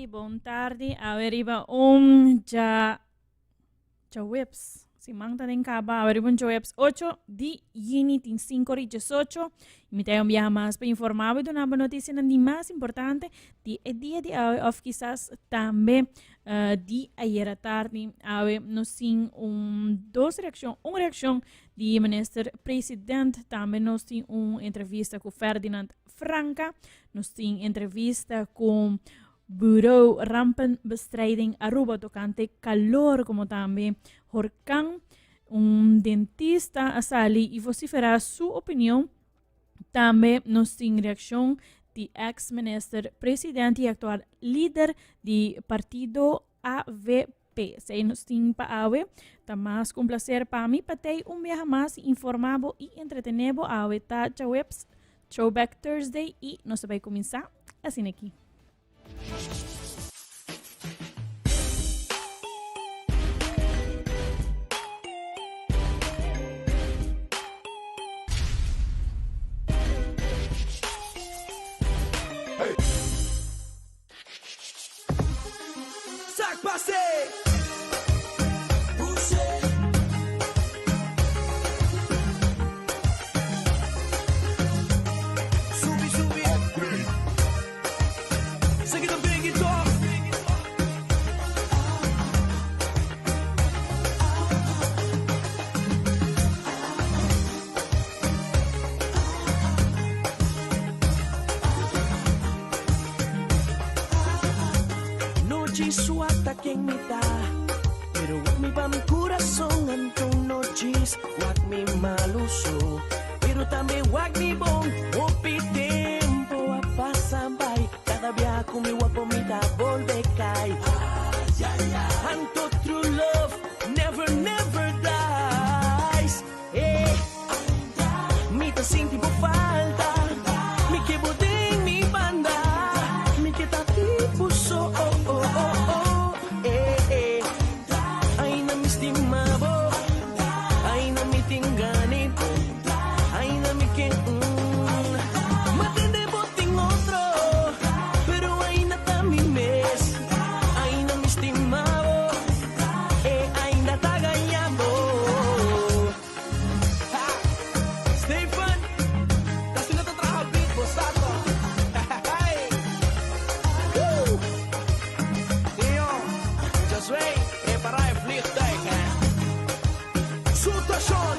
bon tardi. Awe riba un dja djaweps. Siman ta den kaba. Awe riba un djaweps 8 di juni tin 5 ori 18. Mi ta un biaha mas pa informa bo y duna bo noticianan di mas importante di e dia di awe of kisas tambe uh, di ayera tardi. Awe nos tin un dos reaccion, un reaccion di minister president. Tambe nos tin un entrevista cu Ferdinand Franca. Nos tin entrevista cu Bureau Rampenbestrijding Aruba tocante calor como tambe horcan. Un dentista a sali y vocifera su opinion. Tambe nos tin reaccion di ex-minister president y actual lider di partido AVP. Esey nos tin pa awe. Ta mas cu un placer pa mi pa tey un biaha mas y informa bo y entretene bo. Awe ta djaweps Throwback Thursday y nos ta bay cuminsa asina aki. Sak pase! Subi subi. Seki ta biggie toch. Nochi suata ken mi ta, pero wak mi pa mi corazón anto nochis wak mi maluso, pero tambe wak mi bon. Hopi tempo a pasa bai, cada bia ku mi wak bo mi ta bolbe kai. Anto true love never never dies. Eh, mi ta sinti bo falta, mi ke bo den mi banda, mi ke ta tipo so oh oh oh oh eh eh. Aina mi stima bo, aina mi tin gana bo, aina mi ke mm. Ma tende bo tin otro, pero aina ta mi mes, aina mi stima bo. E ainda ta gaña bo. Ha! Stefan, ta asina ta traha beat bo sa toch? Hey! Woo! Tio, Josué, prepara e vliegtuig, hè. Situacion!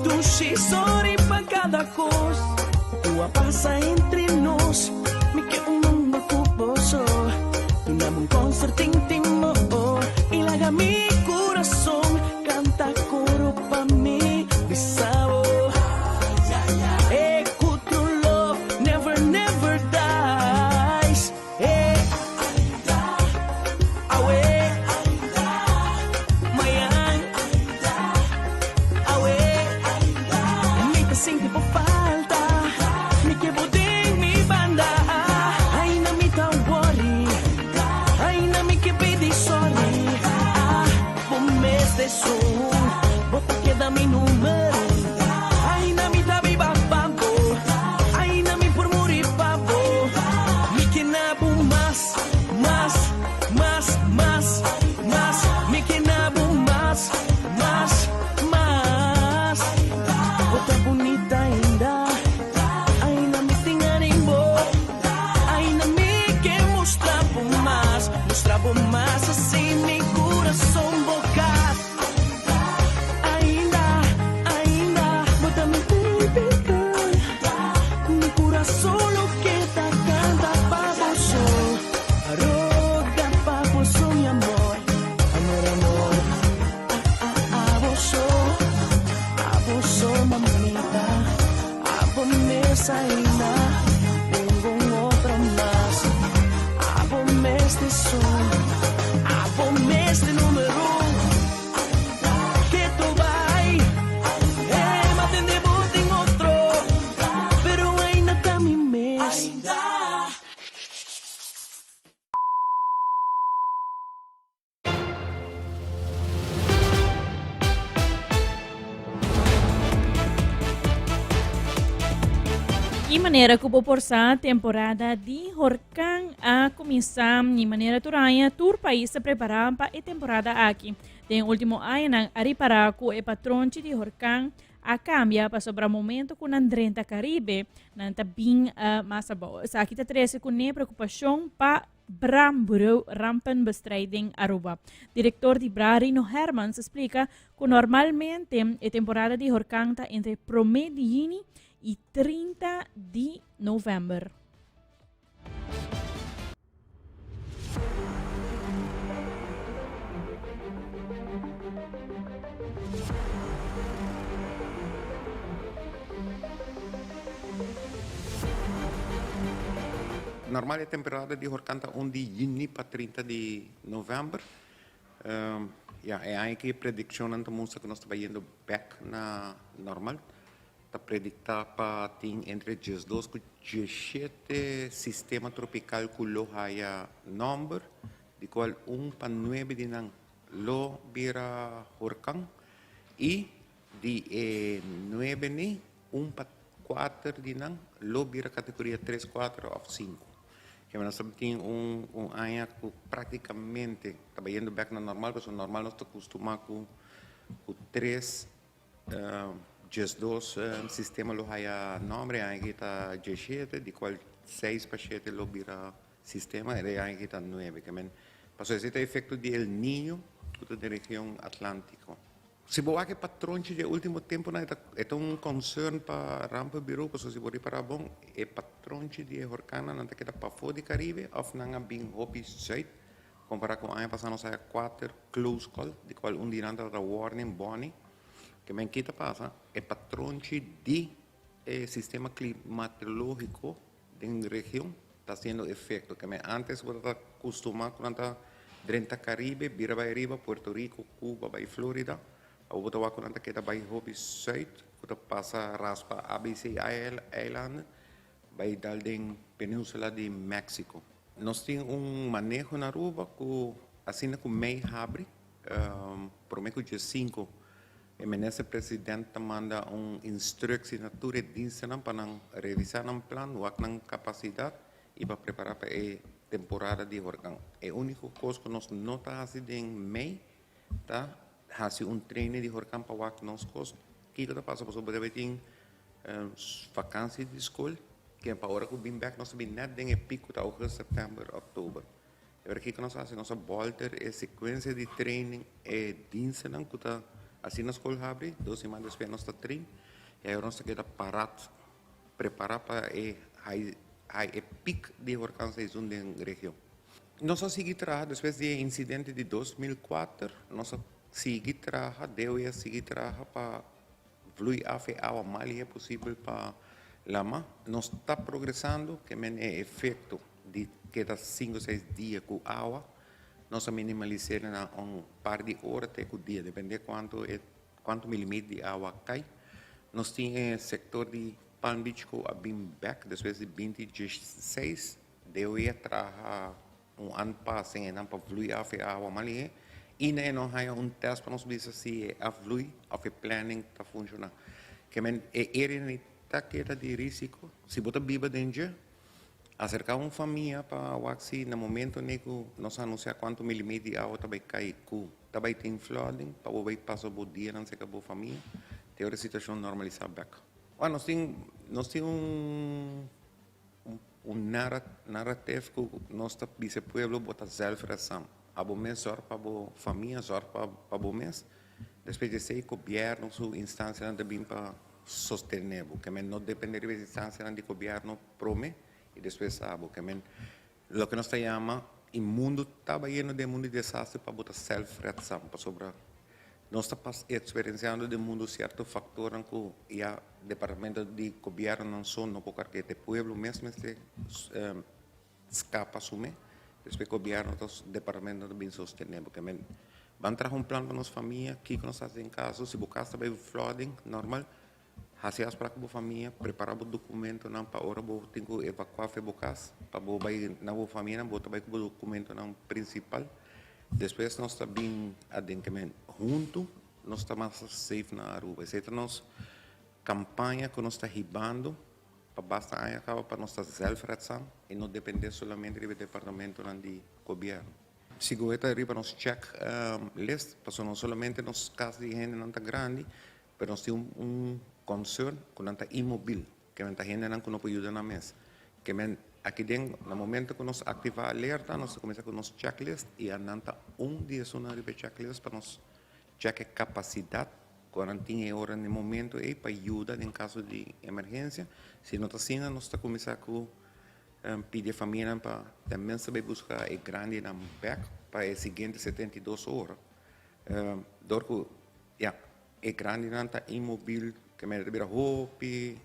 Dushi sorry pa cada cos cu a pasa entre nos. Mi ke un mundo cu boso. Dunami un concert intimo y laga mi corazon canta coro pa mi. Bisa bo e cu true love never never dies. Eh, awe, mayan, awe, mi ta sinti bo falta, mi ke bo den mi banda. Aina mi ta worry, aina mi ke pidi sorry. Ah, bo mes de sun, bo ta keda mi numero. Aina mi ta biba pa bo, aina mi por muri pa bo. Mi ke na bo mas, mas, mas, mas, mas. Mi ke na bo mas, mas, mas. Bo ta bunita ainda, aina mi tin animo. Aina mi ke mustra bo mas, mustra bo mas asi mi curason bo kas. Ainda, ainda, bo ta mi baby girl. Mi curason lo keda canta pa bo so. Roga pa bo so, mi amor. Amor, amor. Ah, ah, abo so. Abo so, mamita. Abo mes ainda. Ningun otro mas. Abo mes di sun. Abo mes di numero un. Ke tu bai. Hey, ma tende bo tin otro. Pero ainda ta mi mes. I manera ku bo por sa, temporada di horkan a kuminsá. I manera tur aña, tur pais ta prepará pa e temporada aki. Den último añanan a ripará ku e patronchi di horkan a kambia pasobra momento ku nan drenta Karibe, nan ta bin mas abou. Esaki ta trese kuné preokupashon pa bra, Bureau Rampenbestrijding Aruba. Direktor di bra Rino Hermans a splika ku normalmente e temporada di horkan ta entre promé di yüni i 30 di novèmber. Normal e temporada di horkan ta un di yüni pa 30 di novèmber. Ya, e aña aki e predikshonnan ta mustra ku nos ta bayendo bèk na normal. Ta prediktá pa tin entre 12 ku 17 sistema tropikal ku lo haya nòmber, di kual un pa nuebe di nan lo bira horkan i di e nuebe ni un pa kuater di nan lo bira kategoria tres, kuater òf sinku. Kema nos ta tin un un aña ku praktikamente ta bayendo bèk na normal pasobra normal nos ta kustumá ku ku tres 12 sistema lo haya nomber, e aña aki ta 17, di cual 6 pa 7 lo bira sistema, e aña aki ta 9. Ke men, pasobra esei ta efecto di El Niño cu ta den region Atlantico. Si bo wak e patronchi di e ultimo temponan, e ta e ta un concern pa Rampenbureau, pasobra si bo ripara bon, e patronchi di e horcannan nan ta keda pafó di Caribe of nan a bin hopi zuid. Kompará ku aña pasá nos haya kuater close call, di kual un di nan tabata warning, Bonnie. Ke men kita pasa, e patronchi di e sistema klimatológiko den region ta hasiendo efekto. Ke men ántes bo tabata kustumá ku nan ta drenta Karibe, bira bai riba Puerto Rico, Cuba, bai Florida. Awor bo ta wak ku nan ta keda bai hopi sùit, ku ta pasa raspa ABC eilanden, bai dal den peninsula di Mexico. Nos tin un maneho na Aruba ku asina ku mei habri, prome ku 15 e minister president ta manda un instructie na tur e dienstennan pa nan revisa nan plan, wak nan kapasidat i pa prepara pa e temporada di horkan. E uniko kos ku nos no ta hasi den mei ta hasi un training di horkan pa wak nos kos kiko ta pasa pasobra bo debe tin vakantie di skol ke pa ora ku bin bek nos ta bin net den e piek ku ta augustus, september, oktober. E ora kiko nos a hasi? Nos a bolter e sekuensia di training e dienstennan ku ta asina skol habri dos siman despues nos ta train i ayora nos ta keda parat prepara pa e hai hai e piek di horkan seizoen den region. Nos a sigui traha despues di e insidente di 2004 nos a sigui traha, DOE a sigui traha pa vlui af e awa mas lihe posibel pa lama. Nos ta progresando ke men e efekto di keda sinku seis dia ku awa nos a minimalis'é na un par di ora te ku dia depende kuantu e kuantu milimeter di awa kai. Nos tin e sektor di Palm Beach ku a bin bek despues di binti diesseis DOE a traha Un aanpassing einan pa vloei af e awa mas lihé i na e no haña un tèst pa nos bisa si e afvloei òf e planning ta funshoná. Ke men e area ni ta keda di risiko. Si bo ta biba den dje, aserká un famia pa wak si na momento nei ku nos anunsiá kuantu milimeter di awa ta bai kai ku ta bai tin flooding pa bo bai pasa bo dianan serka bo famia te ora e situashon normalisá bèk. Ora nos tin nos tin un. Un narrative ku nos ta bisa e pueblo bo ta zelfredzaam. Abo mes zòrg pa bo famia, zòrg pa bo mes. Despues di esei gobièrnu su instansianan ta bin pa sostené bo. Ke men no dependé riba e instansianan di gobièrnu promé i despues abo. Ke men loke nos ta yama e mundu ta bayendo den mundu di desastre pa bo ta zelfredzaam pasobra Nos ta pas eksperensiando den mundu sierto faktornan ku ya departamento di gobièrnunan so no por karg'é. E pueblo mes mester skapa su me, despues gobièrnu ta departamento ta bin sostené bo. Ke men ban traha un plan pa nos famia, kiko nos hasi den kaso si bo kas ta bai flooding normal, hasi afsprak ku bo famia, prepará bo dokumentonan pa ora bo tin ku evakuá for bo kas pa bo bai na bo famianan bo ta bai ku bo dokumentonan prinsipal. Despues nos ta bin aden ke men huntu nos ta mas safe na Aruba. Esei ta nos kampaña ku nos ta hibando. pa basta aña kaba pa nos ta zelfredzaam i no dependé solamente riba e departamentonan di gobièrnu. Sigur e ta riba nos check list pasobra no solamente nos kas di hendenan ta grandi pero nos tin un concern ku nan ta inmobil, ke men ta hendenan ku no por yuda nan mes. Ke men aki den na momento ku nos aktivá alerta nos ta kuminsá ku nos checklist i a nan ta un di esunnan riba e checklist pa nos check e kapasidat ku nan tin e ora na e momento ei pa yuda den kaso di emergensia. Si no ta asina nos ta kuminsá ku pidi e famianan pa tenminste bai buska e grandinan bek pa e siguiente 72 ora. Dor ku ya e grandinan ta inmobil ke mester ta bira hopi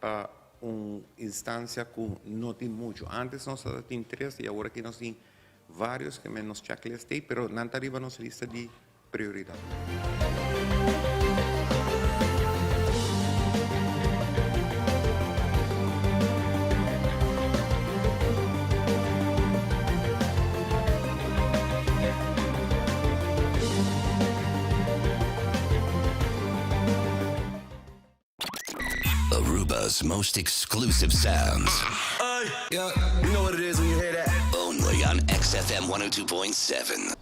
pa un instansia ku no tin muchu. Antes nos tabata tin tres i awor aki nos tin varios ke men nos checklist ei pero nan ta riba nos lista di prioridat. Aruba's most exclusive sounds. Yeah, you know what it is when you hear that. Only on XFM 102.7.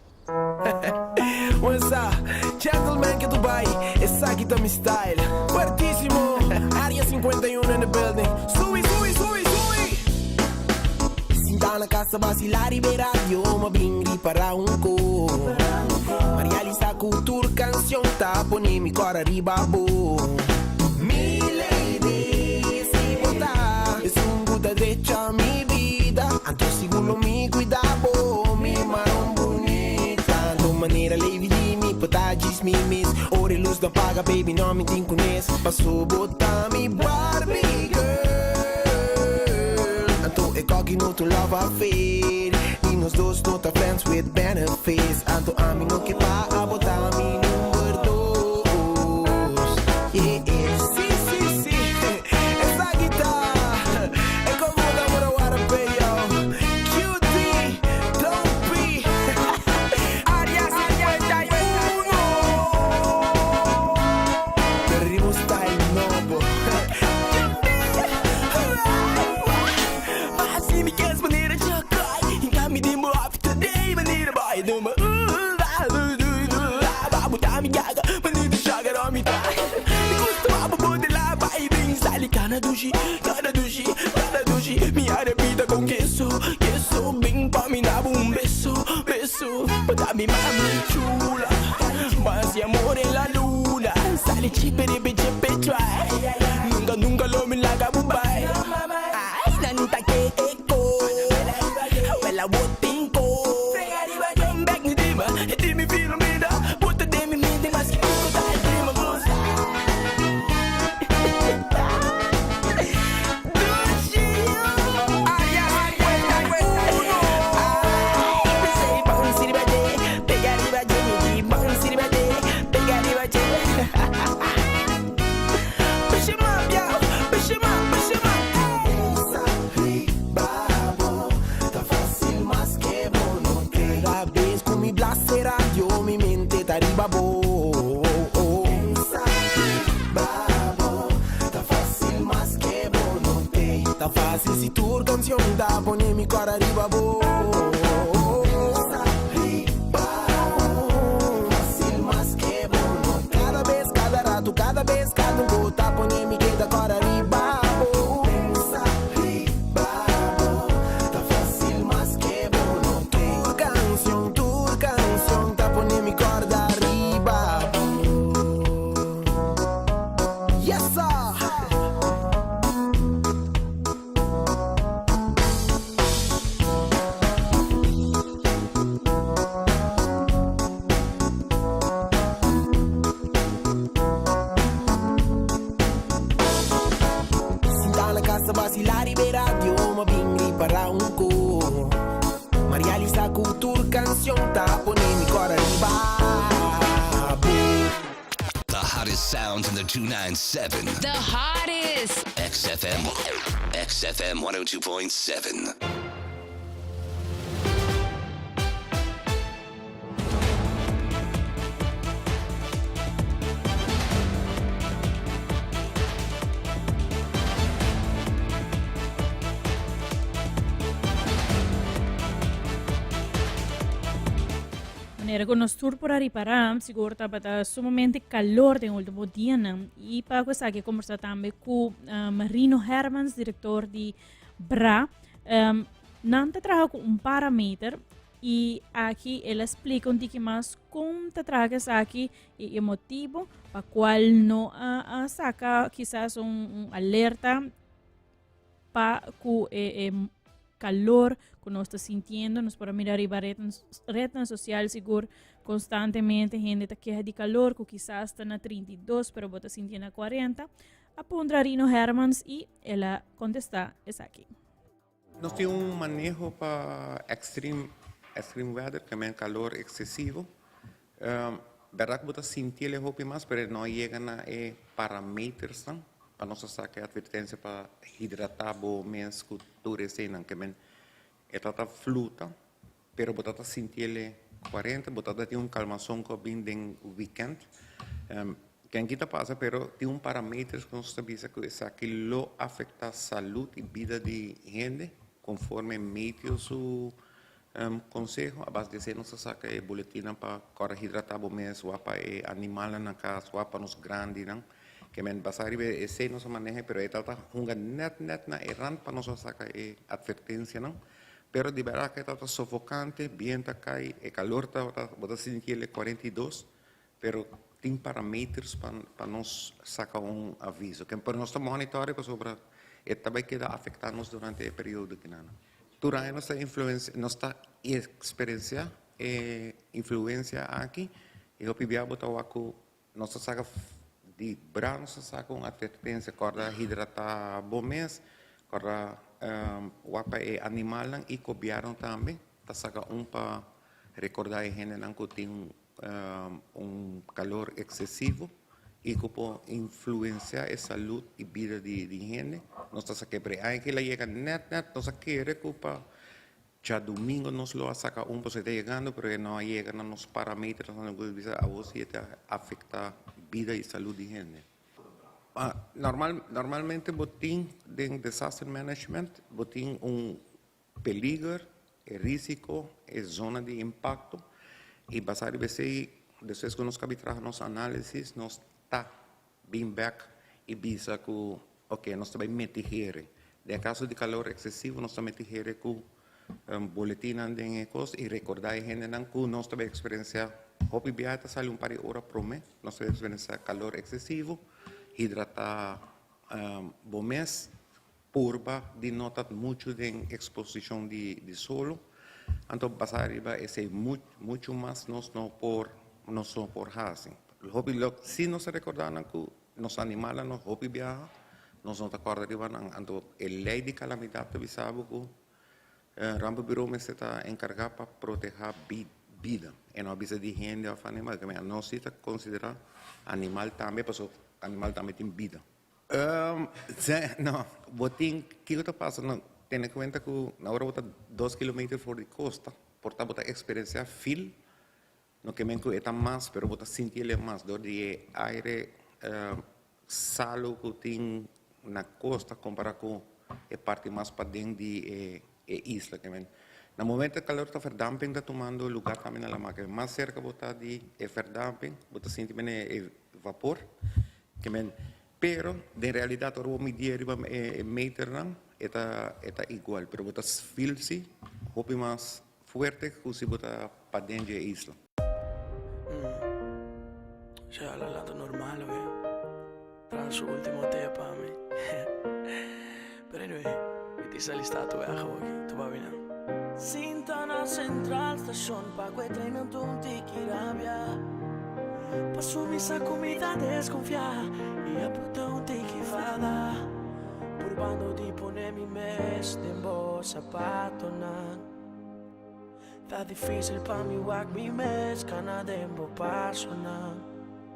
What's up? Gentleman ke Dubai, esaki ta mi style. Fuertísimo, Area 51 in the building. Subi, subi, subi, subi. Sinta na casa vacilar y ver radio, ma bin ripara un ko. Maria Lisa ku tur canción ta pone mi cor arriba bo. Mi lady, si bo ta, es un guta derecha mi vida. Anto seguro mi cuida bo, mi maron bonita. Tu manera lady di mi potajis mi miss. Ore luz no paga, baby, no mi tin kunes. Paso bota mi Barbie girl. Anto e cocky no to love affair. Ni nos dos no ta friends with benefits. Anto ami no ke pa abota mi number dos. Yeah, yeah. Si, si, si. Esa guitarra. E como da mora wara pe yo. Cutie, don't be. Área 51. Pero ritmo style nobo. Así mi queres manera chacai. Cami di mo up today manera boy do ma. Babu mi gaga manera chaga mi ta. Mi gusta babu de la vai bem sali cana dushi, cana dushi, cana dushi. Mi arepita con queso, queso bem pa mi daba un beso, beso. Pa mi mami chula. Más y amor en la luna. Sali chipere chipe try. Nunca nunca lo mi laga bubai. Ay, nanta que eco. Wela wotinko. Come back ni dima, di mi filo mida. Puta de mi mente mas que pico da prima gusta. Área 51. Ay, pensei, bounce riba de, pega riba de mi, bounce riba de, pega riba de. Push him up, yo, push him up, push him up. Ta fácil mas que bo no te. Cada vez con mi blaster radio, mi mente ta riba bo. Ta fácil mas que bo no te. Ta fácil si tu canción ta pone mi cara arriba bo. Fácil mas que bo no. Cada vez, cada rato, cada vez, cada gota pone mi queda cara arriba bo. Ta fácil mas que bo no te. Tu canción ta pone mi corda arriba bo. Yes sir. Sinta na casa vacilar y ver radio, ma bin para un ko. Maria Lisa Cultura canción ta pone mi cor arriba. bo. The hottest sounds in the 297. The hottest. XFM. XFM 102.7. Manera ku nos tur por a ripará, sigur tabata sumamente kalor den último dianan. I pa ku esaki a kombersá tambe ku Rino Hermans, direktor di bra. Nan ta traha ku un parameter i aki el a splika un tiki mas kon ta traha ku esaki i e motibu pa kual no a saka kisas un alerta pa ku e, e calor ku nos ta sintiendo. Nos por a mira riba rednan social sigur constantemente hende ta keha di calor ku kisas ta na 32 pero bo ta sinti na 40. A puntra Rino Hermans i el a contesta esaki. Nos tin un maneho pa extreme, extreme weather, ke men calor excesivo. Berdad ku bo ta sinti el e hopi mas, pero e no a yega na e parametersnan pa nos a saka e advertensia pa hidratá bo mes ku tur eseinan. Ke men e ta ta fluta, pero bo ta ta sinti el e kuarenta, bo ta ta tin un kalmason ku a bin den wikènt. Ken ki ta pasa, pero tin un parameters ku nos ta bisa ku esaki lo afektá salud i bida di hende konforme meteo su Conseho, a base di esey nos ta saca e boletinnan pa cora hidrata bo mes, wak pa e animalnan na cas, wak pa nos grandinan. Ke men basa riba esey nos a maneha, pero e tabata hunga net net na e rand pa nos a saca e advertencianan. Pero di berdad ke tabata sofocante, biento a cay, e calor tabata, bo ta sinti el e 42, pero tin parameters pa pa nos saca un aviso. Ke pero nos ta monitorea pasobra e ta bay keda afecta nos durante e periodo kinan. Tur aña nos ta influencia, nos ta experiencia e influencia aki y hopi bia bo ta wak cu nos ta saca di bra nos ta saca un advertencia corda hidrata bo mes, corda wak pa e animalnan y gobierno tambe ta saca un pa recorda e hendenan cu tin un calor excesivo y cu por influencia e salud y bida di hende. Nos ta saca pero e aña aki la yega net net nos a kere cu pa djadomingo nos lo a saca un pasobra e ta yegando pero e no a yega na nos parameternan cu bisa awor si e ta afecta bida y salud di hende. Normal normalmente bo tin den disaster management bo tin un Peliger, e risico, e zona di impacto y basa riba esey despues cu nos cabi traha nos analisis nos ta bin bek y bisa cu ok nos ta bay mitigere. Den e caso di calor excesivo nos ta mitigere cu boletinnan den e cos y recorda e hendenan cu nos ta bay experiencia hopi biaha ta sali un par di ora prome nos ta bay experiencia calor excesivo, hidrata bo mes. Purba di no ta muchu den eksposishon di solo, anto basá riba esei muchu mas nos no por nos no por hasi. Hopi lo si nos ta rekordá nan ku nos animalnan no hopi biaha, nos no ta kòrda riba nan. Anto e lei di kalamidat ta bisa bo ku Rampenbureau mester ta enkargá pa protehá bida. E no a bisa di hende òf animal, nos si ta konsiderá animal tambe pasobra animal tambe tin bida. No, bo tin, kiko ta pasa? No, tene kuenta ku na ora bo ta dos kilometer for di kosta, por ta bo ta eksperensiá fil, no ke men ku e ta mas, pero bo ta sinti el e mas dor di e aire salu ku tin na kosta kompará ku e parti mas paden di e isla. Ke men na momento e kalor ta verdamping ta tumando lugar tambe na laman. Ke men mas serka bo ta di e verdamping, bo ta sinti mene e vapor. Ke men, pero den realidat ora bo midié riba e meternan e ta e ta igual, pero bo ta feel si hopi mas fuerte ku si bo ta paden dje isla. Sea la lata normal oe Traha su ultimo tea pa mi Pero anyway Mi tin sa lista tu weg awoki Tu babi nan. Sinta na Central Station pa ku e trein anto un tiki rabia Paso mi sa ku mi ta deskonfia i a puta un tiki fada Purbando di pone mi mes den bo sapatonan Ta dificil pa mi wak mi mes Cana den bo pasonan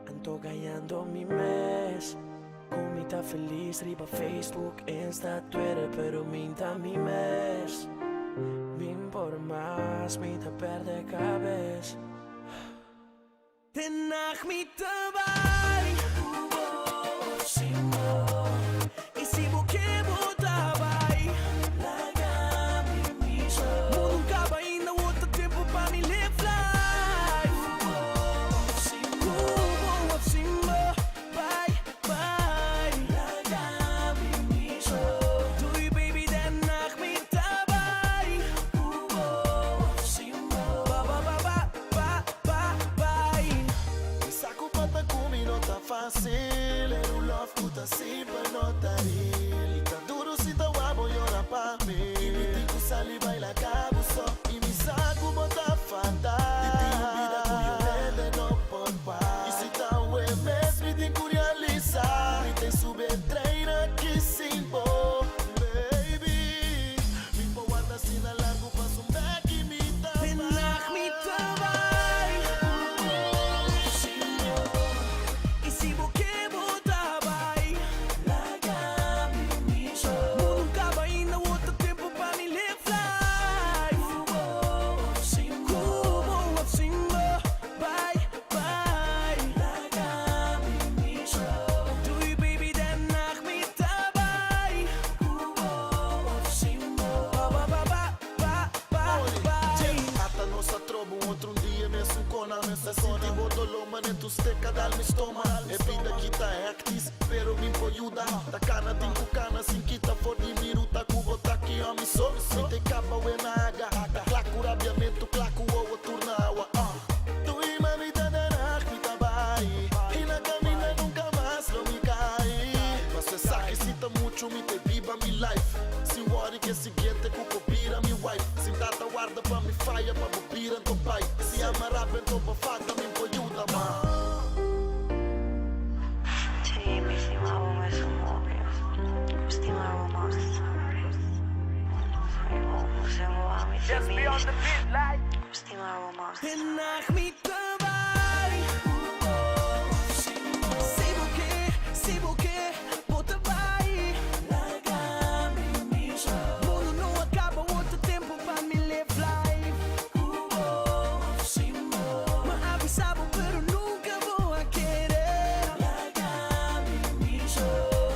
Anto gañando mi mes Cu mi ta feliz riba Facebook, Insta, Twitter Pero mi ta mi mes Min por mas mi ta perde cabes. Te nag mi ta bai ku bo sin bo I si bo ke bo ta bai laga mi mi so Mundu kaba ainda wou ta tempu pa mi live life. no ta real. Ta duro si ta wak bo yora pa mi. I mi tin ku sali baila kabu so. I mi sa ku bo ta fada. Di tin un bida ku yu hende no por pa. I si ta awe mes mi tin ku realisa. Mi ta sube trein aki sin bo, baby. Mi por warda asina largu pa su bek i mi ta bai. Den nacht mi ta bai. I si bo ke bo ta bai. Laga mi so. Mundu kaba ainda otro tempo pa mi live life. Ku bo of sin bo, bye bye. Laga mi so. Doei baby, den nacht mi ta bai. Ku bo of sin bo, ba ba ba ba ba ba bye. Ata nos a troba un otro dia mesun kona. Ta sinti bo doló manera tu steka dal mi stoma. E bida ki ta hectisch, pero mi por yuda. Ta kana tin ku kana sin kita for di mi ruta. Ku bo ta ki homi so, mi te kaba we na aga. Ta kla ku rabiamentu, kla ku wowo tur na awa. Dui mami ta den mi ta bai. I na kaminda nunka mas lo mi kai. Paso esaki si ta muchu, mi te biba mi life. Sin worry ku e siguiente ku por bira mi wife. Sin tata warda pa mi faya pa bo bira anto pai. Si ama rap anto bo falta mi por yuda ma. Sí, mi stima bo mesun hopi. Mi stima bo mas. Mi stima bo mas. Den nacht mi ta bai. Si bo ke, si bo ke, bo ta bai. Laga mi so. Mundu no a kaba otro tempu pa mi live life. Mi a avisa bo, pero nunka bo a kere. Laga mi so.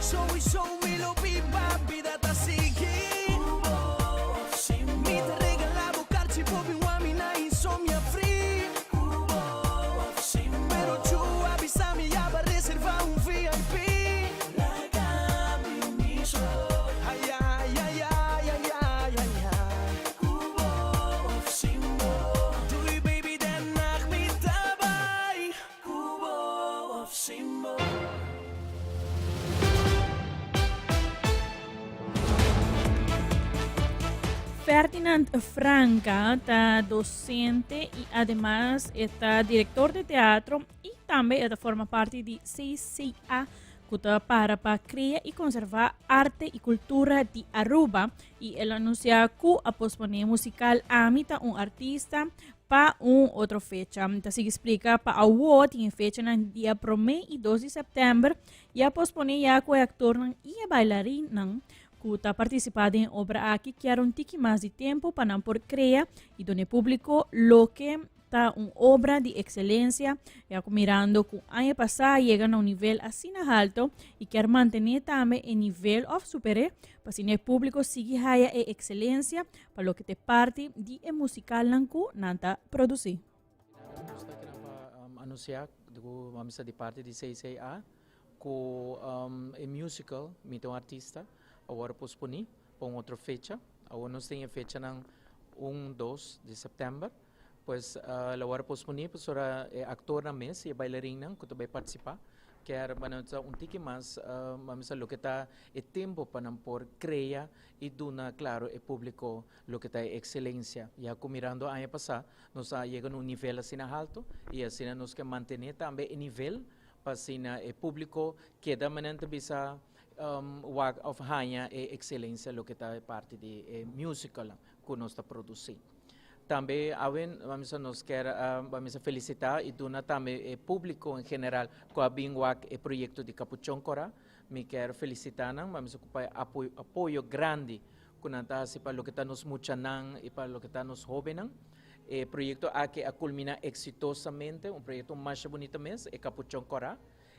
Sowieso mi lo biba, bida ta sigui. Mi ta regala bo karchi pa bin wak mi na Insomnia Free. Pero chu avisa mi ya pa reserva un VIP. Laga mi so. Ay ay ay ay ay ay ay ay. Doei baby, den nacht mi ta bai. Ku bo of sin bo. Ferdinand Franca ta docente y ademas ta director di teatro y tambe ta forma parti di CCA cu ta para crea y conserva arte y cultura di Aruba y el a anuncia cu a pospone musical Ami ta un artista pa un otro fecha. Ta sigui splica pa awo tin fecha nan dia 1 y 2 di september y a pospone ya cu e actornan y e bailarinnan cu ta participa den obra aki kier un tiki mas di tempo pa nan por crea y duna publico loke ta un obra di excelencia, ya cu mirando cu aña pasa yega na un nivel asina halto y kier mantene tambe e nivel of supere pa asina e publico sigui haya e excelencia pa loke ta parti di e musicalnan cu nan ta produci. Nos ta kere pa anuncia cu mi sa di parti di CCA cu e musical Mi ta un artista awor a posponi pa un otro fecha. Awor nos tin e fechanan 1, 2 di september. Pues lo wòrdu posponí pasobra e aktornan mes i e bailarinnan ku ta bai partisipá kier ta un tiki mas mester loke ta e tempu pa nan por krea i duna klaro e públiko loke ta e ekselensia. Ya ku mirando aña pasá nos a yega na un nivel asina haltu i asina nos ke mantené tambe e nivel pa asina e públiko keda manera nan ta bisa wak òf haña e ekselensia loke ta e parti di e musical ku nos ta produsí. Tambe awe bamisa nos kier bamisa felicita y duna tambe e publico en general cu a bin wak e proyecto di Capuchon Cora. Mi kier felicita nan, bamisa cu pa e apoyo grandi cu nan ta haci pa loke ta nos muchanan y pa loke ta nos hobennan. E proyecto aki a culmina exitosamente, un proyecto masha bunita mes, e Capuchon Cora.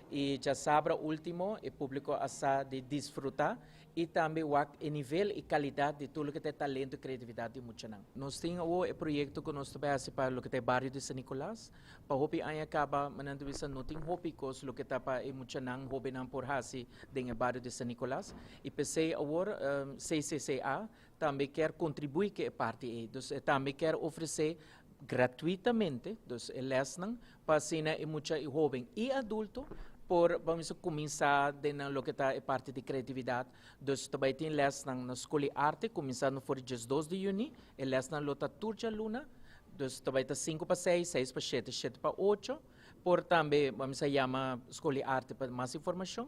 Y djasabra ultimo e publico a sa di disfruta y tambe wak e nivel y calidad di tur loke ta e talento y creatividad di muchanan. Nos tin awo e proyecto cu nos ta bay haci pa loke ta e bario di San Nicolas. Pa hopi aña caba nan ta bisa no tin hopi cos loke ta pa e muchanan, hobennan por haci den e bario di San Nicolas. Y p'esey awor CCCA tambe kier contribui cu e parti ey. Dus e tambe kier ofrece gratuitamente, dus e lesnan, pa asina e mucha y hoben y adulto. por ban bisa kuminsá den nan loke ta e parti di kreatividat. Dus ta bai tin lèsnan na Skol di Arte kuminsando for di diesdos di yüni. E lèsnan lo ta tur djaluna. Dus ta bai ta sinku pa seis, seis pa shete, shete pa ocho. Por tambe ban bisa yama Skol di Arte pa mas informashon.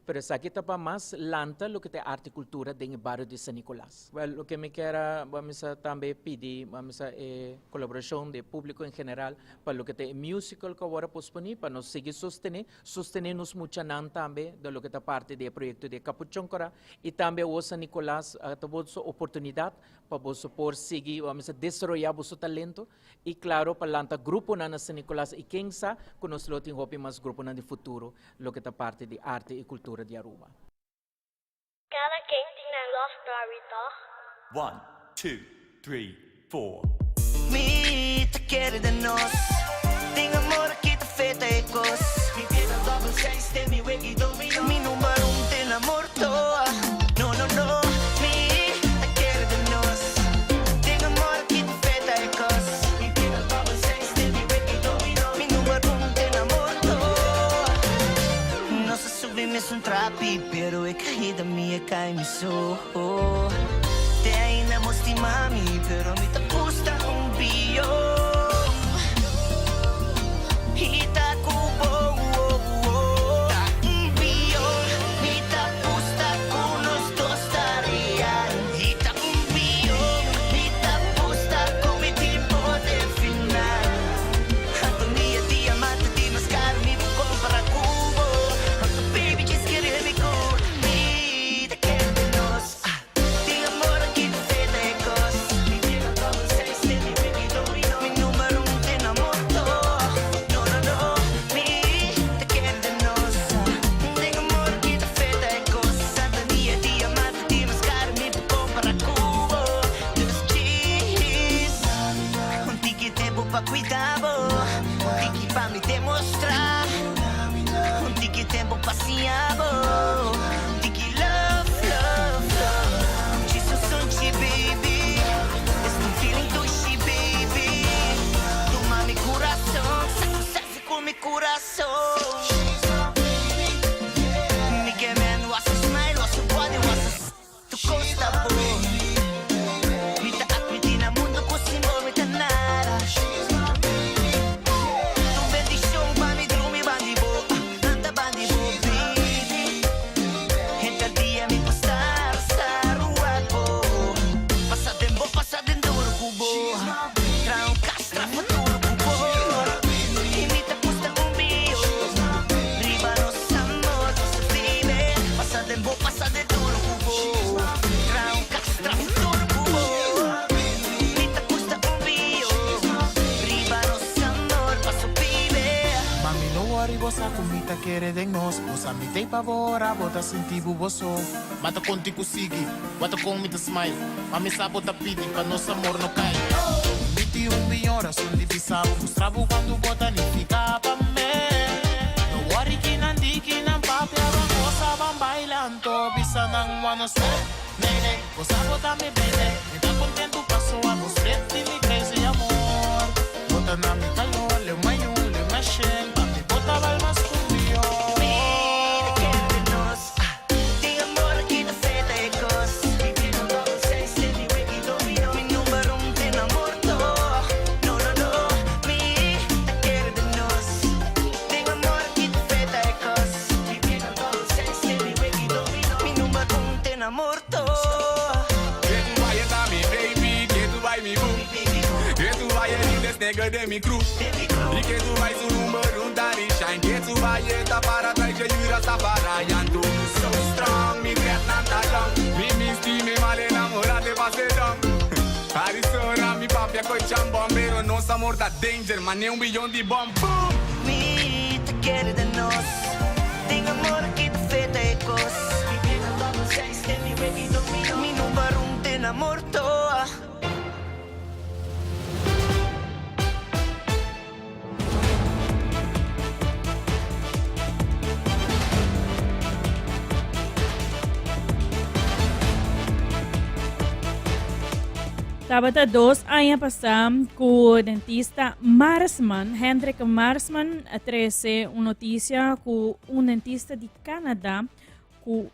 Pero esaki ta pa mas lanta loke ta e arte i kultura den e bario di San Nicolas. Wèl, loke mi kier a bamisa tambe pidi bamisa e kolaborashon di e públiko en general pa loke ta e musical ku awor a posponí pa nos sigui sostené, sostené nos muchanan tambe den loke ta parti di e proyekto di e Kapuchon Kòrá i tambe awor San Nicolas a ta boso oportunidat pa boso por sigui bamisa desaroyá boso talento I klaro pa lanta gruponan na San Nicolas i ken sa ku nos lo tin hopi mas gruponan di futuro loke ta parti di arte i kultura di Aruba. Cada ken tin nan love story toch? One, two, three, four. Mi ta kere den nos. Tin amor aki ta feta e kos. Mi piedra dobbel seis te mi weki domino. Mi number un te na morto. No no no. Mi ta kere den nos. Tin amor aki ta feta e kos. Mi piedra dobbel seis te mi weki domino. Mi number un te na morto. Nos a subi mesun trapi, pero e caida mi e cai mi so. Te ainda bo stima mi, pero mi ta gusta un bio. I ta ku bo, ta un bio. Mi ta gusta ku nos dos ta real. I ta un bio. Mi ta gusta ku mi tipo de final. Anto mi e diamante di mas caro mi por compara ku bo. Anto baby djis kere mi ku mi. Pa cuida bo, un tiki pa mi demostra, un tiki tempo pa siña bo. Tiki love, love, love. Djis un sunchi, baby. Es un feeling dushi, baby. Tuma mi curason, saca un selfie cu mi curason. Mi ke men was su smile, was su body, was su tu cos ta bon. Mi ta admiti na mundo cu sin bo mi ta nada. Tu bendicion pa mi drumi bandi bo. Anda bandi bo, baby. Henter dia mi por star, star, wak bo. Pasa den bo, pasa den duro ku bo. Traha un kas, traha futuro ku bo. I mi ta gusta un bio. Riba nos amor, pasa baby. Pasa den bo, pasa den duro ku bo. Traha un kas, traha futuro ku bo. Mi ta gusta un bio. Riba nos amor, pasa baby. Mami no worry bo sa ku mi ta kere den nos Bo sa mi t'ei pa bo ora bo ta sinti bu bo so Mata konti ku sigui, wata kon mi ta smile Mami sa bo ta pidi pa nos amor no kai Mi tin un biyon rason di bisa bo Mustra bo kuantu bo ta nifiká pa mi No worry kinan di kinan papia Ban gosa ban baila anto bisa nan wano sweat Nene, bo sa bo ta mi baby Mi ta kontentu paso abo straight di mi crazy amor Bo ta na mi calor, leu mayun, leu mashin Pa mi bo ta bal mas cu mior. Mi ta kere den nos Tin amor aki ta feta e cos Mi tin un double seis den mi wiki domino Mi number un te na morto No no no Mi ta kere den nos Tin amor aki ta feta e cos Mi tin un double seis den mi wiki domino Mi number un te na morto. Que tu vai ta mi baby, que tu vai mi boo. Que tu vai é lindes nigga de mi crew. E que tu vai su número un daddy shine. Que tu vai eta para trás de yura safara yanto. So strong, mi dread nanta down. Mi misti mi mal enamorado de pase down. Arizona, mi papia coi chambón, pero nos amor da danger, mané un billón di bomb. Boom! Mi ta kere den nos. Tin amor aki ta feta e kos. Mi bida double seis den mi weki domino. Mi number un te na morto. Tabata dos aña pasá ku dentista Marsman, Hendrik Marsman, a trese un notisia ku un dentista di Canada ku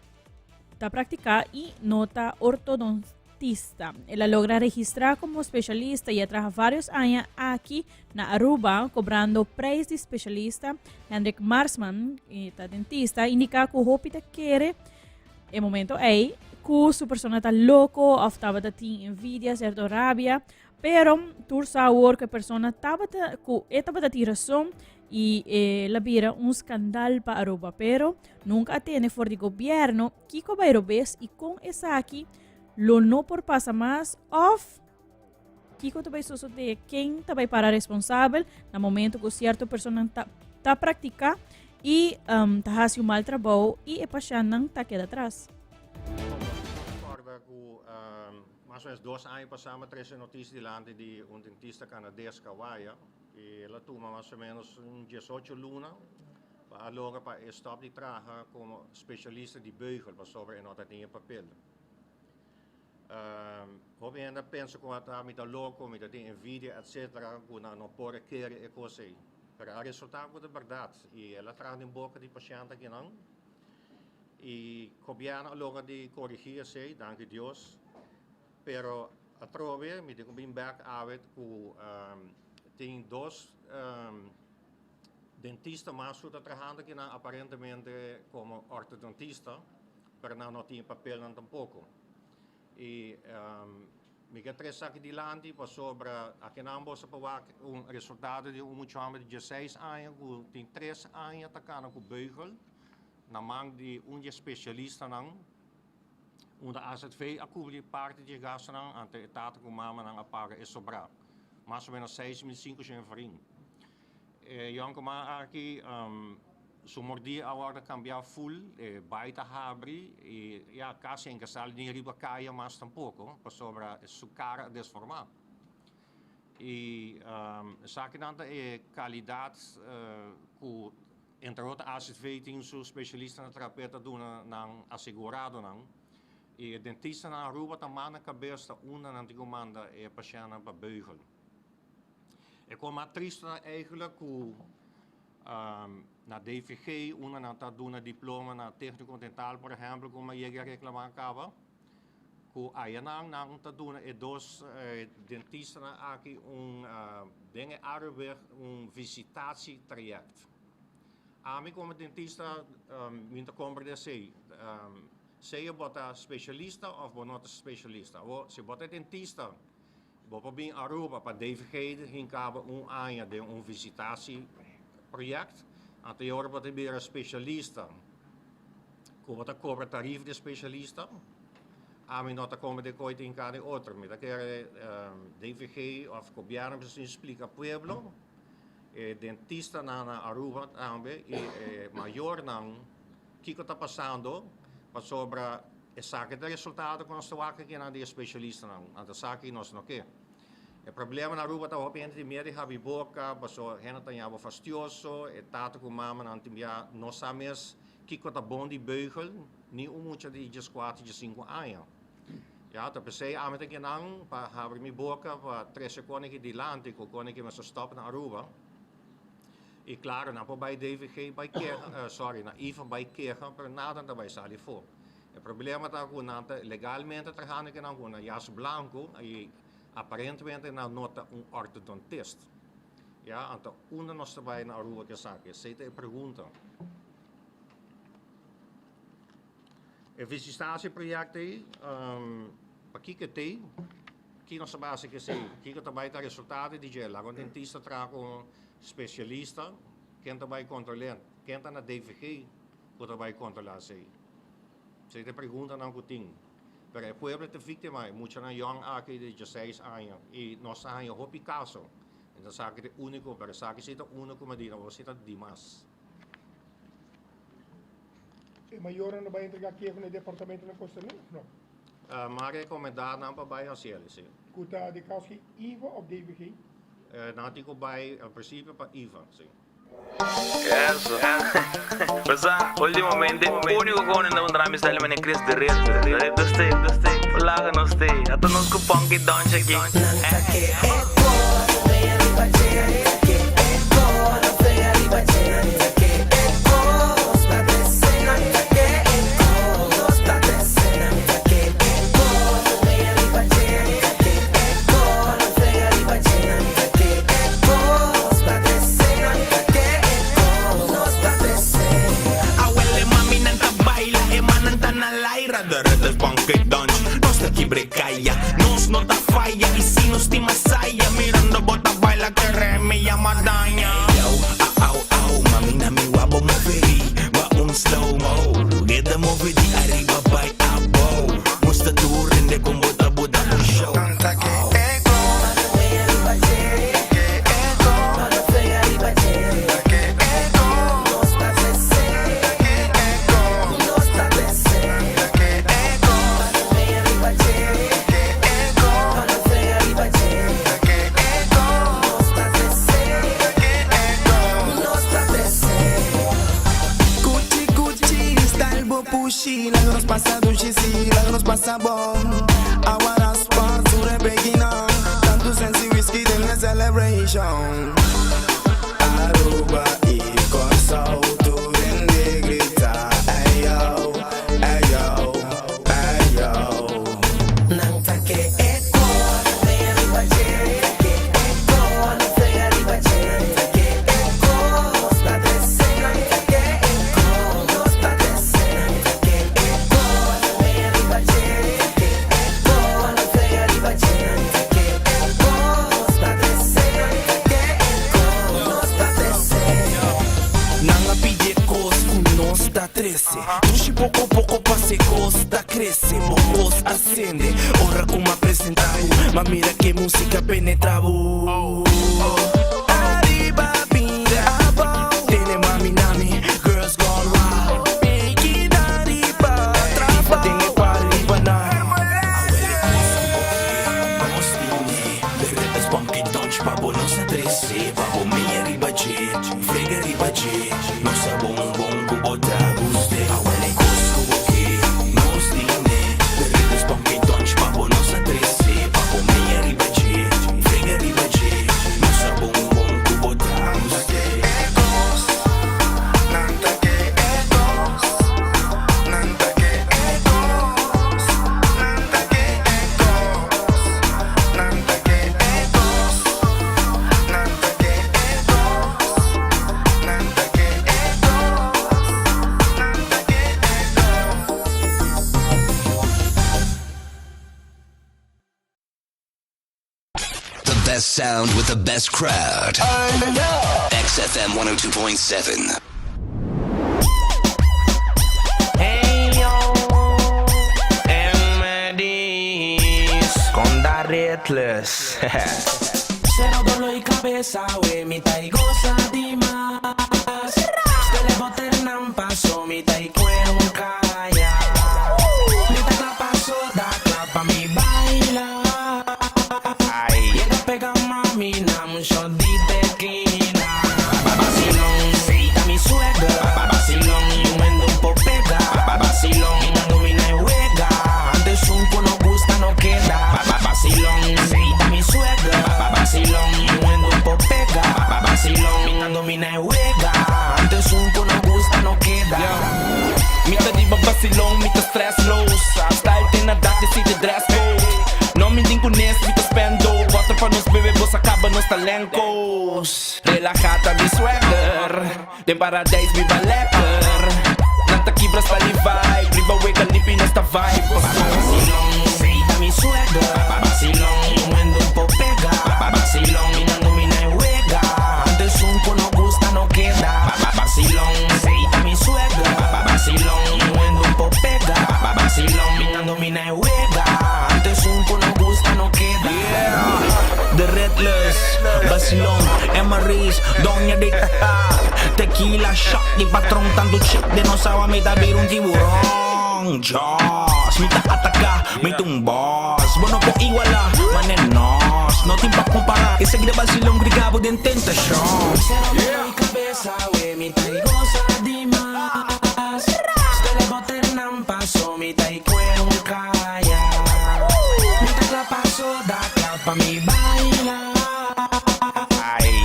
ta praktiká i no ta ortodontista. El a logra registrá komo spesialista i a traha vários aña aki na Aruba kobrando preis di spesialista. Hendrik Marsman, e ta dentista, a indiká ku hopi ta kere E momento ei ku su persona ta loko of tabata tin envidia, sierto rabia, pero tur sa awor ku e persona tabata ku e tabata tin rason i e la bira un skandal pa Aruba, pero nunka a tene for di gobierno kiko bai robes i kon esaki lo no por pasa mas of kiko ta bai sosode, ken ta bai para responsabel na momento ku sierto personan ta ta praktiká i um, ta hasi un mal trabou i e pashèntnan ta keda tras. Corda cu mas o menos dos aña pasa mi a trece noticia dilanti di un dentista canades Kawaya y el a tuma mas o menos un diesocho luna pa a logra pa e stop di traha como specialista di beugel pasobra e no ta tin e papel. Hopi hende a pensa ku ata mi ta loko, mi ta tin envidia etcetera ku nan no por a kere e kos ei. Pero a resulta ku ta bèrdat i el a traha den boka di pashènt akinan i gobièrnu a logra di korigí esei, danki Dios. Pero atrobe mi tin ku bin bèk awe ku tin dos dentista mas ku ta trahando akinan aparentemente komo ortodontista. Pero nan no tin e papelnan tampoco. Y mi ke trece aki dilanti pasobra akinan boso por wak un resultado di un mucha homber di dieseis aña cu tin tres aña ta cana cu beugel na man di un di e specialistanan unda AZV a cubri parti di e gastonan ante e tata cu mamanan a paga e sobra, mas o menos 6500 florin. E yoncuman aki su mordí a wòrdu kambiá ful, e bai ta habri i ya kasi en ka sali ni riba kaya mas tampoko pasobra su kara a desformá. I esakinan ta e kalidat ku entre otro AZV tin su spesialistanan terapeuta duna nan aseguradonan i e dentistanan Aruba ta manda kabes ta unda nan tin ku manda e pashèntnan pa beugel. E kos mas tristu ta eigenlijk ku na DVG unda nan ta duna diploma na tékniko dental por ehèmpel ku mi a yega a reklamá kaba ku ayanan nan ta duna e dos dentistanan aki un den e Arubweg un visitatietraject. Ami komo dentista mi ta komprende esei. Sea bo ta spesialista òf bo no ta spesialista. Awor si bo ta dentista Bo por bin Aruba pa DVG hinca bo un aña den un visitatie project, anto e ora bo ta bira specialista cu bo ta cobra tarief di specialista. Ami no ta come den coy ta hinca den otro. Mi ta kere DVG of gobierno mester sin splica pueblo, e dentistanan na Aruba tambe y e mayornan kico ta pasando pasobra Esaki ta resultado ku nos ta wak aki nan di e spesialistanan, anto esaki nos no ke. E problema na Aruba ta hopi hende tin miedu di habi boka, paso hende ta ña bo fastioso, e tata ku mamanan tin bia no sa mes kiko ta bon di beugel, ni un mucha di dieskuater, diesinku aña. Ya, ta p'esei ami ta kinan pa habri mi boka pa trese kone ki dilanti ku kone ki mester stòp na Aruba. I klaro, nan por bai DVG bai keha, sorry, na IFA bai keha, pero nada no ta bai sali afó. E problema ta ku nan ta legalmente trahando ku nan ku nan jas blanku i aparentemente nan no ta un ortodontist. Ya, anto unda nos ta bai na Aruba ku esaki? Esei ta e pregunta. E visitatieproject ei, pakiko e t'ei? Ki nos ta bai hasi ku esei? Kiko ta bai ta resultado di dje? Laga un dentista traha ku un spesialista, ken ta bai kontrol'é? Ken ta na DVG ku ta bai kontrolá esei? Esei ta e preguntanan ku tin. Pero e pueblo ta víktima, e muchanan yòn aki di dieseis aña i nos ta haña hopi kaso. E ta sa ki ta e úniko, pero esaki si ta úniko medida, bo si ta dimas. E mayornan lo bai entregá keho na e departamentonan konserní òf no? M'a rekomendá nan pa bai hasi el, sí. Ku ta di kaus ki IVA òf DVG? Nan tin ku bai en prinsipio pa IVA, sí. Eso. Basa, ultimamente, único con en un drama style mane Chris de Red. De Red stay, de stay. Laga no stay. Ata nos ku punky dance aki. Awele mami nan ta baila, e manan ta na laira. De red es funky dance, nos ta kibre calla. Nos no ta falla, y si nos tin masaya. Mirando bota baila que re me llama daña. Yo, au, au, mami na mi wabo move Ba un slow mo. Get the move di arriba by abo. Musta tu rende con bota bota un show. Gucci, Gucci, style bo pushi, laga nos pasa dushi si, laga nos pasa bon. Awa raspa, sure begina, tantu sensi whisky den e celebration. Aruba y Kòrsou, tur hende grita, ayo, ayo, ayo. Nan ta ke e kos, riba dje, ke e kos, riba dje, ke e kos, ta trese, ke e kos, ta trese, ke e kos, riba dje, ke e kos, riba dje, ke e kos, ta trese, ke e kos, ta trese. Nan a pidi kos ku nos ta trese. Dushi poko poko pase kos ta krese. Bo kos a sende ora ku m'a presentá bo. M'a mira ke músika penetrá bo. Ariba bira abou. Tene mami nami, girls gone wild. Piki riba trabou. Den e party riba nan. Awele kos ku bo ke, nos tine. De red es funky dance pa bo nos a trese. Pa bo mea riba dje, frega riba dje. Nos a bon bon ku bo ta guste. Awele kos ku bo ke, nos tine. De red es funky dance pa bo nos a trese. Pa bo mea riba dje, frega riba dje. Nos a bon bon ku bo ta guste. Nan ta ke e kos, nan ta ke e kos, nan ta ke e kos, nan ta ke e kos, nan ta ke e kos, nan ta ke e kos, nan ta ke e kos. The best sound with the best crowd. XFM 102.7. Hey yo, MDs Con da Reckless. Cero dolor di cabeza, we mi ta goza di mas. Stele boter nan paso, mi ta cuero calla. Mi ta klapa soda, klapa mi baila. Llega pega mami, na un shot di tequila. Vacilón, seita mi swagger. Vacilón, un un po pega. Vacilón, mi no domina y juega. Antes un no gusta no queda. Vacilón, seita mi swagger. Vacilón, un po pega. Vacilón, mi no domina y juega. Antes un no gusta no queda. Mi ta riba vacilón, mi ta stress los. Style tin na dak, si de dress code. No mi din kunes, mi ta spendo. Water pa nos bebe, bos acaba nos talencos. Relajata mi swagger. Den paradijs biba lekker. Nan ta kibra sta li vibe. Riba wega limpi nos ta vibe. Vacilón, seita mi swagger. Vacilón, un po pega. Vacilón, mi no domina y juega. Antes un no gusta no queda. Vacilón, seita mi swagger. Vacilón, un po pega. Vacilón, mi no domina y juega. Antes un no gusta no queda. The Reckless, Vacilón, Maris, Doña de Tequila shot, di patron tanto chick de no sabe mi ta bira un tiburón. Jaws, mi ta ataca, mi ta un boss. Bo no por iguala, mane nos, no tin pa compara. Esaki ta vacilón, grita bo den tentacion. Cero dolor di cabeza. kabes awe mi ta gosa di mas. Stele boternan paso mi ta kue un kaya. Mi ta kla paso da kla pa mi baila.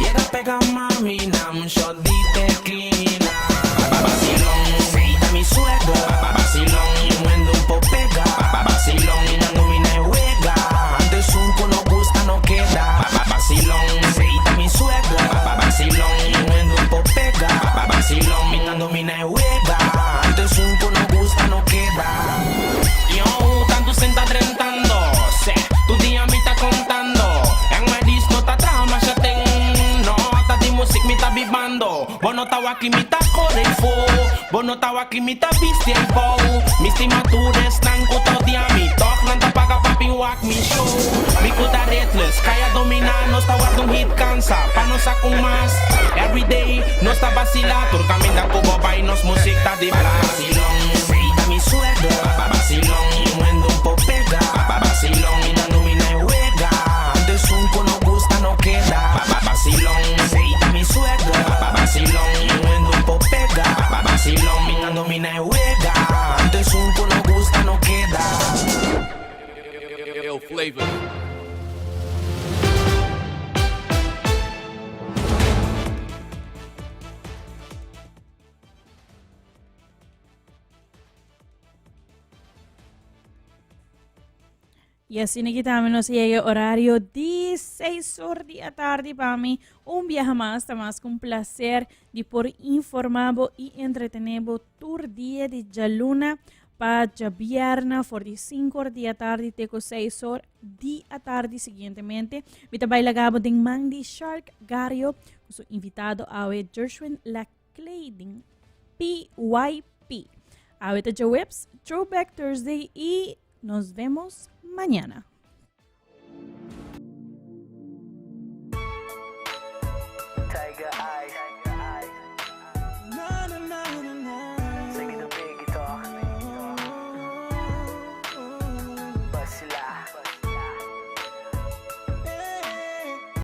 Yega pega mami na un shot di tequila. Vacilón, ta mi swagger. Vacilón, mundo un po pega. Vacilón, na domina e juega. Antes un no gusta no queda. Vacilón, ta mi swagger. Vacilón, mundo un po pega. Vacilón, mi domina e juega. Antes un no gusta no queda. Yo, tanto senta drentando. Se, tu dia mi ta contando. En my dis no ta trama siya ting. No, ta di music mi ta bibando. Bono tawa mi ta corefo. Bono tawa mi ta bisti en bou. Mi stima tourist nang kuto dia mi. Toch nan ta paga papi wak mi show. Mi kuta reckless, kaya domina. Nos ta wak hit cansa. Pa nos akong mas. Every day, nos ta vacila. Tur caminda kubo bay nos music ta di Vacilón, ta mi swagger. Vacilón, mundo un po pega. Vacilón, na domina e juega. Antes un no gusta no queda. Vacilón, ta mi swagger. Vacilón, mundo un po pega. Vacilón, mi na domina e juega. Antes un no gusta no queda. Ill flavor. Y asina aki tambe nos yega horario di 6 or di atardi pa mi. Un biaha mas, ta mas ku un placer di por informá bo i entretené bo tur dia di djaluna pa djabierna for di 5 or di atardi te ku 6 or di atardi siguientemente. Mi ta bai laga bo den man di Shark Gario ku su invitado awe Gershwin Laclay PYP. Awe ta djaweps, Throwback Thursday y nos vemos mañana.